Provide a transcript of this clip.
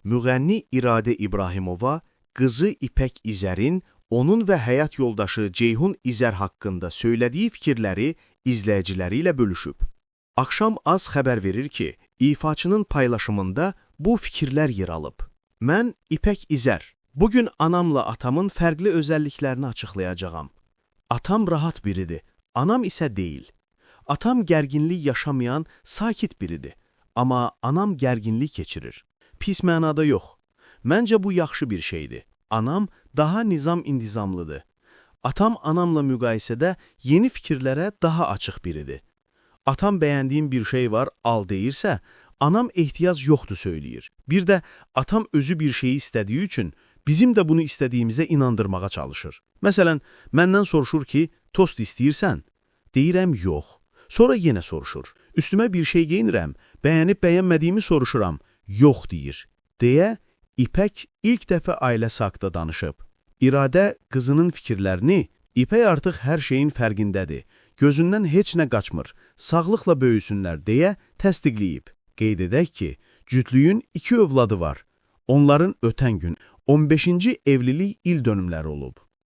Müğənni İradə İbrahimova qızı İpək İzərin onun və həyat yoldaşı Ceyhun İzər haqqında söylədiyi fikirləri izləyiciləri ilə bölüşüb. Axşam az xəbər verir ki, ifaçının paylaşımında bu fikirlər yer alıb. Mən İpək İzər. Bugün anamla atamın fərqli özelliklerini açıqlayacağam. Atam rahat biridir, anam isə deyil. Atam gərginlik yaşamayan sakit biridir. Amma anam gərginlik keçirir. Pis mənada yox. Məncə bu yaxşı bir şeydir. Anam daha nizam intizamlıdır. Atam anamla müqayisədə yeni fikirlərə daha açıq biridir. Atam bəyəndiyim bir şey var, al deyirsə, anam ehtiyac yoxdur söyləyir. Bir də atam özü bir şeyi istədiyi üçün bizim də bunu istədiyimizə inandırmağa çalışır. Məsələn, məndən soruşur ki, tost istəyirsən? Deyirəm, yox. Sonra yenə soruşur. Üstümə bir şey geyinirəm, bəyənib bəyənmədiyimi soruşuram. Yox deyir. Deyə İpək ilk dəfə ailəsi haqda danışıb. İradə qızının fikirlərini, İpək artıq hər şeyin fərqindədir. Gözündən heç nə qaçmır. Sağlıqla böyüsünlər deyə təsdiqləyib. Qeyd edək ki, cütlüyün iki övladı var. Onların ötən gün 15-ci evlilik il dönümləri olub.